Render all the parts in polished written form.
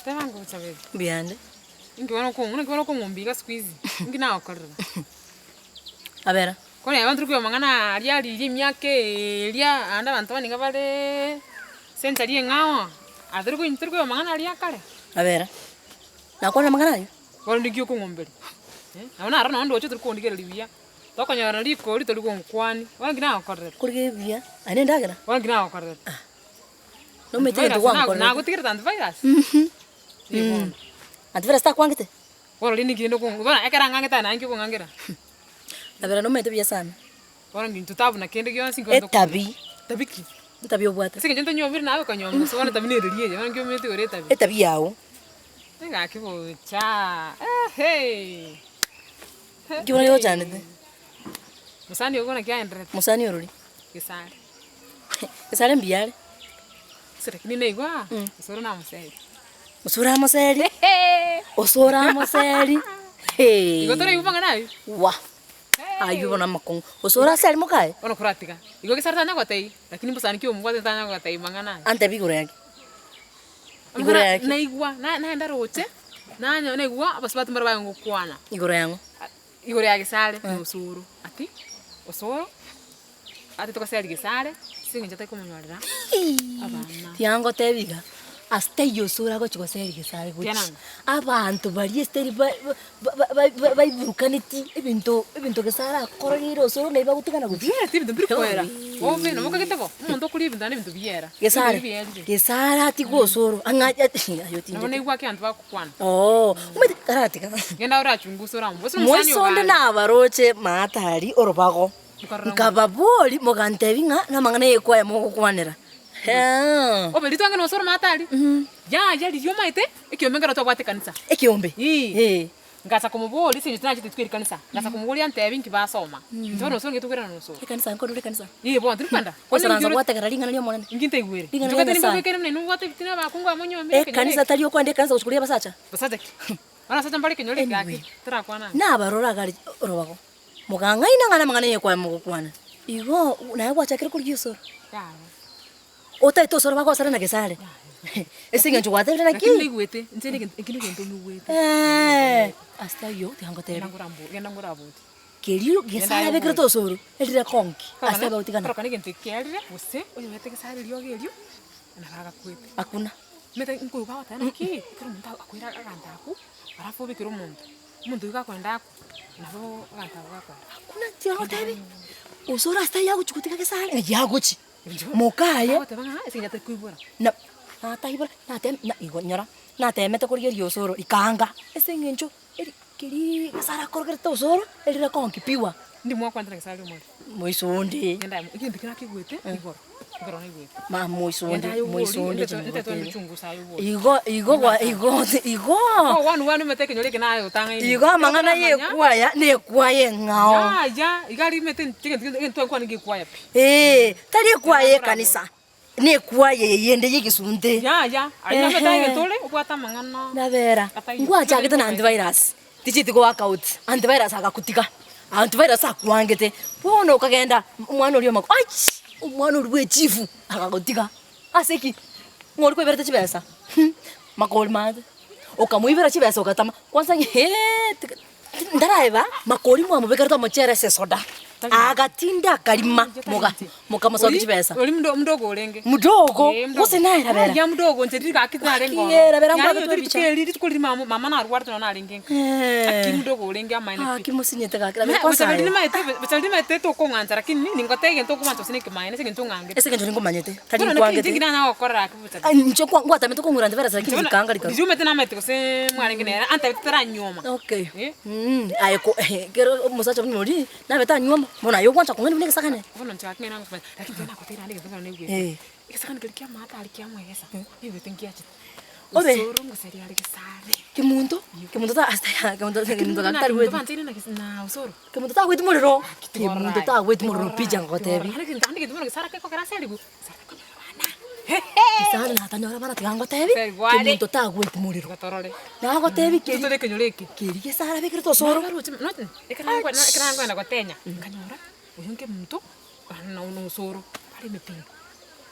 Teba ngocha baby. Mbuyande. Inki bono okong'u naki bono okong'umba iga siku hizi, inki nagokorera? Abera. Kore abanto tori koigwa amang'ana aria ariria emiaka eria naende abanto bane niga bareee century eng'ao, aa tori koi tori koigwa amang'ana aria akare. Abera. Nakwana amang'ana ayio? Bono ninki okong'umberia eh, nabo naro nonye ndoche tori kondigereria buya, tokonyorana rikori tori gonkwani, bono inki nagokorerete? Korigereria buya, aye na endagera? Bono inki nagokorerete? Ah. Nomanyete egento gwankorerete. Nagotigerete antivirus? Eh bono. Antivirus takwangete? Bono rende ninki rende okong bono ekero ang'angete aye naye ninki okong'angera? Nabera nomanyete buya sana. Bono intwe tabuna kende gionsi nki Etabi. Tabi ki? Etabi obwate. Ase eng'encho ntanyuomire naye okanyuoma gose bono etabi nereri eye, bono nki omanyete igoro etabi. Etabi yago. Gaki bocha eeh. Nki bono gochandete? Mosani ogo naki aenderete? Mosani orori? Gesare. Gesare mbuya are. Ase lakini naigwa, osoro namoseri. Osoro amoseri, osoro amoseri hee. Igo toraigwe amang'ana aywo? Wah! Aywo bono amakong'u. Osoro ase aria mokaye? Bono koratiga. Igo gesare tanya gotebia, lakini mosani ki omobwate tanya gotebia mang'ana aya. Antebi igoro yake. Igoro yake. Naigwa, na naenda roche, nanyo naigwa abasubati mbare baye ngokwana. Igoro yang'o? Igoro ya gesare na osoro, ati osoro ati togoseria gesare ase eng'encho atari komonyorera abana. Tiga ngotebi iga, ase taiyo osoro agochi goseria gesare gochi, Tiananga. abanto baria esitari ba- ba- ba- ba- baiburukaneti ebinto ebinto gesare akorogeire osoro naye bagotigana gochi. Biareti ebinto mbiri koera, bobe nabo okagete bo, omonto okoria ebinto naende ebinto biera, ebinto Gesare, bierire. gesare atigwe osoro ang'ache ati aye Nabo otindete. naigwa ki abanto bagokwana. Oo, omanyete karatiga. Genda orachunguse oramobose gose omosani Moiso onde ogo are. nabaroche maata aria orobago. Nkarora ng'a. Nkababoria, mogantebia ng'a namang'ana y'ekwaya mogokwanera. Eeh. Obe ritang'ani gose oromate aria, yaya riria omaete, ekiombe nkero twabwate ekanisa. Ekiombe? Ii. Ee. Ngacha komoboria ase eng'encho tinachete rituko eri kanisa, ngacha komoboria antebi nki basoma. Inche bono osoro ngetwe koirana nosoro. Ekanisa nkorure ekanisa. Ee bono tiri kwenda. Goisaransa gwategerera ring'ana ri'Omonene. Inki ntaigwere? Ring'ana Inche ria okanyete Nyasae. nimbabekere buna inwe mobwate ebitina abakungu aba monyuomire ekenyoro Ekanisa eke. tari okoenda ekanisa gochia koria abasacha. Basacha ki? Bono abasacha mbare ekenyoro eke gaki, Anyway, torakwane ande. nabarora iga aria orobago, mokang'aina ng'a namang'ana y'ekwaya mogokwana. Igo naye gwachakire korigia osoro. Yaya. Otaete osoro bagosare na gesare. Ase eng'encho gwatebire naki? Lakini naigwete, inche na egento, eki na egento nyigwete. Eeh, ase ayio tiga ngotebie. Genda ngorambo, genda ngorabotie. Kerio gesare abekerete osoro, erire konki ase abagotigana. Korokana egento eki kiarire, gose oyobete gesare eriogo erio, nabo agakwete. Hakuna. Omanyete nkoigwa bagoteba naki, ekero omonto akoira aganto akwo, alafu obekere omonto, omonto oyio gakoenda akwo, nabo aganto ako gakoenda. Hakuna, tiga ngotebie, osoro ase taiyo agochi gotiga gesare, naki agochi. Mokaye. Agoteba ng'a ase eng'encho atari koibora. Na nataibora, natem na igo nyora, natemete korigereria osoro rikaanga, ase eng'encho eri kerii gesare akorogerete osoro, erire konkipiwa. Ndi mwakwanete na gesare omore. Moiso onde. Genda aye egento kera akigwete igoro, igoro naigwete. Ma moiso onde, Genda aye obori, moiso onde nteto nteto chingotebe. chungusa aye obori. Igo igo gwa igo igo. Oh one one omanyete ekenyoro eke naye otang'aini. Igo amang'ana ya ekwaya, na ekwaya eng'ao. Yaya, iga rimete egento egento twankwana gekwaya pi. Ee, tari ekwaya y'ekanisa, nekwaya eye yende y'egesunte. Yaya, aye nabo tari ore obwate amang'ana. Nabera, ngwachagete na antivirus, tichiti go work out, antivirus agakutiga, antivirus akwangete, bono okagenda omwana oria omako achi! Omwana oria bwa echifu agagotiga, ase ki? Ng'o oria kwaiberete chibesa? Makori maate, okamoibera chibesa ogatama, kwanza hee tiga. Ntaraiba makori mwamobekerete omochere ase esoda, agatinda akarima moga mokamosokia chibesa. Oria mdo mdogo orenge. Mdogo, Eh, mdogo. gose naye rabera. Oria mdogo inche riri gaki narenge Gaki eh, rabera Yaani mbwabetwe rituko ebicha. eri rituko riri mama mama narwarete nonye narenge nka. Eh. Aki mdogo orenge amaene pi. Gaki mosinyete gaki rabera Bocha kwanza bari aye. nimaete bocha bari nimaete tokong'ancha lakini ningotebi egento okomancha gose nekemaene ase eng'encho ong'angete. Ase eng'encho ninkomanyete, tari Bono naki nkwangete. inche nanya gokorera aki bocha. Ah inche kwa ngwatamete kong'ura antivirus lakini rikanga rikaru. Riria omanyete namaete gose mwarenge nere antabete taranyuoma. Okay. Eh. Mh, aye ko ekero omosacha buna oria, nabete anyuoma, bono aye ogwancha kong'aina buna egesagane. Bono inche gaki ng'ina ngosomanya, lakini ekero nagoteire naende egento ekero naigwete, Eh. egesagane keria kia amato aria kiamwegesa, naigwete ngiachete. Obe. Osoro ngosaria are gesare. Kemunto, kemunto ta ase kemunto kemunto gaki tari gweti. Bancheire na gese na osoro. Kemunto tagweti morero, kemunto tagweti morero pi inche ngogotebi. Naende egento bono gesare gekogera ase eribu, gesare takonyora bana. Gesare natanyora bana tiga ngotebi, kemunto tagweti morero. Nagotebi keri Totore ekenyoro eke. keri gesare abekerete osoro. Nabaroche nonya ekero nakwenda ekero nakwenda gotenya, nkanyora oyo nkemunto na na osoro bare emepira.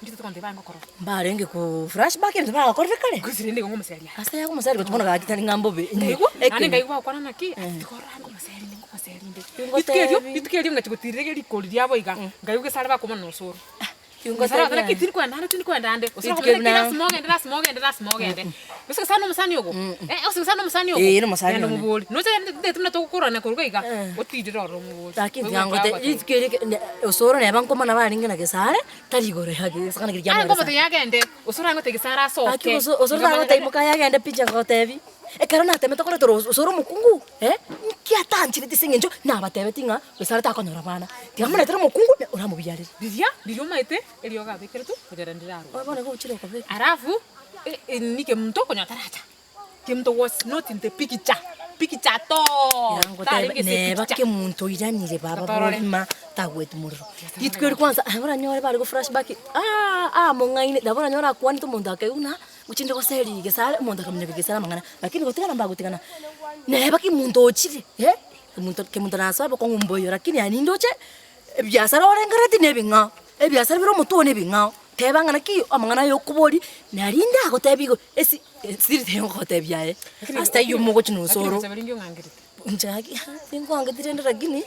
Inki totokonte baye ngokora? Mbarenge ko flashback ebinto bagakorire kare. Gose rende igo ngomoseri aye. Ase agomoseri gochia bono gaki tari ng'a mbobe Nkaigwa, naende ekero. nkaigwa bagokwana naki, ati tiga orore ngomoseri inde ngomoseri inde. Rituko erio, Tingotebi. rituko erio ngachia gotirera rikori riabo iga, nkaigwa gese are bakomana na osoro. Tingotebi Gese arateba aye. naki tindi koenda ande tindi koenda ande, gose Rituko akomanya erio naki na- lasima ogende lasima ogende lasima ogende. Gose gese are nomosani ogo, eh gose gese are nomosani ogo, Eeh nomosani genda one. omobori. Noche rende ntagete buna togokorana korwa iga Eh. otirire ororo omobori. Lakini Oigwe tiga ngote ekero agoteba. rituko erio eke ne osoro neba nkomana barenge na gesare, tari igoro ya gesakana keria kia Are Mogesare. ngomotebi agende, osoro agotebi gesare Gaki asoke. oso osoro tagotebi mokaye agende picha agotebi, ekero natemete koretera os osoro omokungu eh, nki atanchereti ase eng'encho nabatebetie ng'a gesare takonyora abana, tiga moretere omokungu na oramobiarere. Riria, riria omanyete eriogo abekeretwe kogera ndire aroro. Bono igo ochire okobeka. Alafu, nini kemunto okonyora taracha. Kemunto was not in the picture, picture at all. Era ngoteba Tarenge ase neba epicha. kemunto oiranire baba Gatorore. borima tagweti morero. Rituko eri kwanza aye oranyore bare go flashback aah among'aine nabo oranyore akwanete omonto akaigwa buna ngochinde goseri gesare omonto akaminyoka gesare amang'ana lakini gotigana mbagotigana. Neba kemunto ochire eh, kemunto kemunto nasoa bokong'u mboiyo lakini aye nindoche ebiasara orengereti na ebing'ao, ebiasara bire omotwe one ebing'ao, teba ng'a naki amang'ana aya okobori narinde agotebi igo esi esiri tengotebia aye, ase taiyo mogochi na Lakini osoro. gosaba ringi ong'angerete. Inche gaki tinkwangeti rende lakini,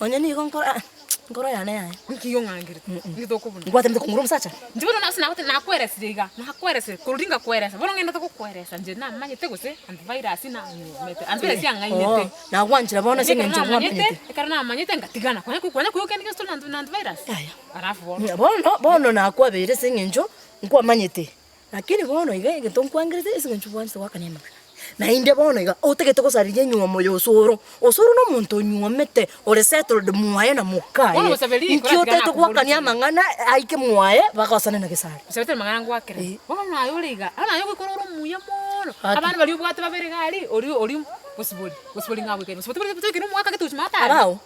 onye nigo nkora ah nkoro yane yaya. Nki ong'angerete? Nki tokobuna? Ngwatemete kong'ura omosacha? Inche bono nase nagote nakweresire iga, nakweresire, korwa ringa kweresa, bono ng'endete gokweresa inche namanyete gose antivirus nanyuomete, antivirus yang'ainete. Oo, nagwanchera bono ase Ekero eng'encho namanyete, gwamanyete. ekero namanyete ngatigana, kwanya kwanya koigwa kende gionsi tore na antivirus. Yaya. Alafu bono. Bono, bono nakwabeire ase eng'encho nkwamanyete, lakini bono iga egento nkwangerete ase eng'encho bwanchete goakana amang'ana. Naende bono iga, otagete gosaria enywomo ya osoro, osoro na omonto onyuomete ore settled mwaye na Bono mokaye, gosaberi, inki koratiga otagete nakoboria goakania amang'ana aike mwaye bagosane na gesare. Gosabete amang'ana ngoakera. Eh. Bono naye ore iga, bono naye ogoikora ore omuya mono, Gaki. abana baria obwate babere iga aria, oria oria bosibori, bosibori ng'a goikaine, bosibori toikere omwaka gete gochia maate aria. Abao.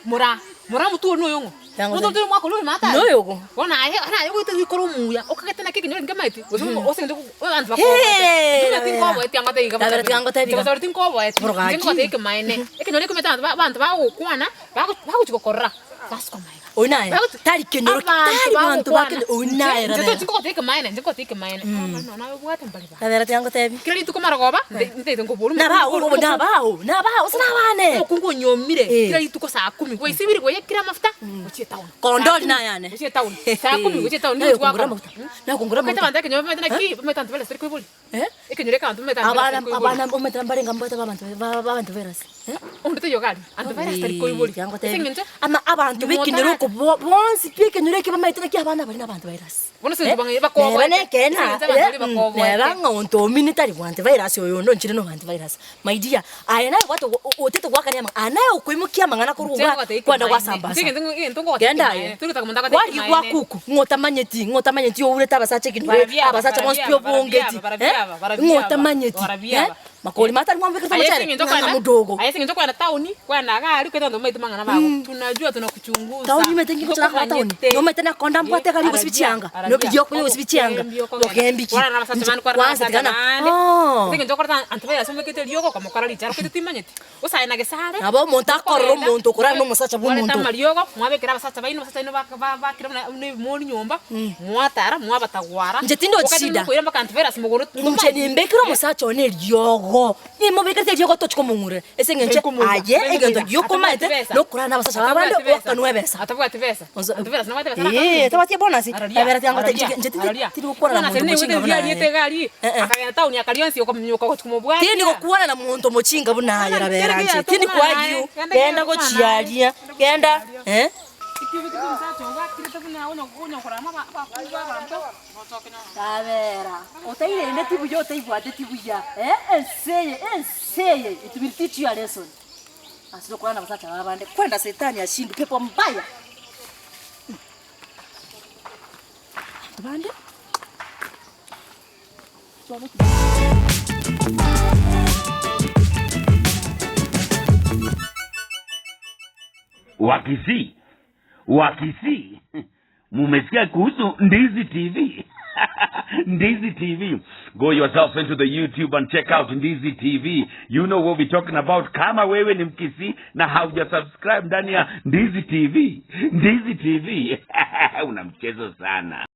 Mora, mora omotwe oria noyo ng'o? Yango Omotwe oria omwaka oria ore maate aria. Noyo ogo. Bono aye, bono aye goeta goikora omuya, okagete naki ekenyoro nkemaeti, gose omo ase eng'encho abanto Hee, bakoboete. Inche tinkoboeti ango taiga Rabera tiga ngotebi iga. Bosaberi tinkoboeti, Boro inche gaki. ngogotebia ekemaene. Ekenyoro ekomanyete abanto ba abanto bagokwana, bago bagochi gokorora, basuka magega. Oyio naye, Bagochi tari kenyoro abanto tari banto bagokwana. ba kenya oyio naye Inche inche Rabera. tochi nkogotebia ekemaene, inche nkogotebia ekemaene. Abana nonya naye obwate mbare ba. Rabera tiga ngotebi. Kera rituko marogoba, nte ntaete nkoboria Nabao omokungu obo nabao, nabao ase nabane. Omokungu onyomire, Eh. kera rituko saa kumi, gwaisibiri gweyekire amafuta, gochia etown. Kondoli Saa kumi, naye ane. Gochia etown, saa kumi gochia etown, Naye nigo okongora gwakora. amafuta, naye okongora Omanyete amafuta. abanto ekenyoro bamaete naki, bamaete abanto bare tari koiboria. Eh? Ekenyoro eke abanto bamaete abanto Abana bare tari koiboria. abana omanyete mbarenge mbwate babanto ba babanto berase eh? Onde taiyo iga aria, anto virus tari koiboria. Tiga Ase ngotebi, eng'encho, ama abanto nyuma b'ekenyoro otaracha. oko bo bonsi pi ekenyoro eke bamaete naki abana baria na abanto virus. Bono ase Eh, eng'encho bang'ai neba bakoboete, nekeene ase eng'encho abanto baria bakoboete. neba ng'a onto omino tari bwa antivirus oyo onde onchire nobo antivirus. My dear, aye naye obwate ogo otete goakania amang'ana, aye naye okoimokia amang'ana korwa Inche iga ngogotebi kwenda ekemaene, gwasambasa. inche egento egento ngogotebi Genda ekemaene, aye, tori gotaka monto agotebi kwarigia gwa ekemaene. kuku, ng'a otamanyeti, ng'a otamanyeti ourete abasacha ekenyoro, Barabia aba, abasacha bonsi barabia pi aba, barabia obongeti aba, barabia eh, aba, barabia ng'a aba, otamanyeti barabia eh, aba. makori matari mwamobekete Aye ase omochere, eng'encho ng'a kwenda, ng'a modogo. aye ase eng'encho kwenda town, kwenda iga aria okonyora abanto bamaete amang'ana bago, tunajua tunakuchunguza, Town omanyete nki ngochora kora town? ntokomanyete. Nomanyete nakonda mbwate egari Arabia, gosibi chianga, arabia, no rioko gosibi chianga, ogotembi okogenda. ogembi ki? Kwarora na abasacha Inche bande, kwarora na kwanza abasacha tiga na bande. ooh. Ase eng'encho okoreta antivirus omekete eriogo okamokora richaro okete timanyeti, gose aye na gesare, Nabo omonto akorora okogenda, omonto okorara na omosacha bwa mwareta omonto. amariogo, mwabekera abasacha baino, abasacha baino baka ba bakire buna buna ebimoni nyomba, mwatara, mwabatagwara, Inche tindochi okagenda shida. nokoira mpaka antivirus mogoro Inche ntomanyeti. nimbekere omosacha one eriogo, Nimobekerete eriogo tochi komong'urera, ase eng'encho Nkomoira, aye nkomoira, egento giokomaete atabwati besa. nokorara na abasacha b'abande Atabwati besa. oakanwe ebesa. Atabwati besa. Onso- Antivirus nabwate besa Ee, tabwati ebonus, Araria, abere tiga ngote araria, inche inche tindi araria. tindi gokwana na Bonus monto nigo mochinga buna riria ariete aye. iga aria, Eh, eh. akagenda town akaria onsi okominyoka gochia komobwatia. Tindi gokwana na monto mochinga buna aye Genda rabera genda inche, tindi tokwana naye, kwagiu, genda genda genda tokwana gochia naye. aria, genda eh. Kabera, otairendeti buya otaigwateti buya, eh, ense eye, ense eye, it will teach you a lesson. Ase okwana na abasacha babande, kwenda setani ashindwe, pepo mbaya. Abanto bande. Wakisii, Wakisii, mumesikia kuhusu Ndizi TV? Ndizi TV. Go yourself into the YouTube and check out Ndizi TV. You know what we're talking about. Kama wewe ni Mkisii na hauja subscribe ndani ya Ndizi TV, Ndizi TV una mchezo sana.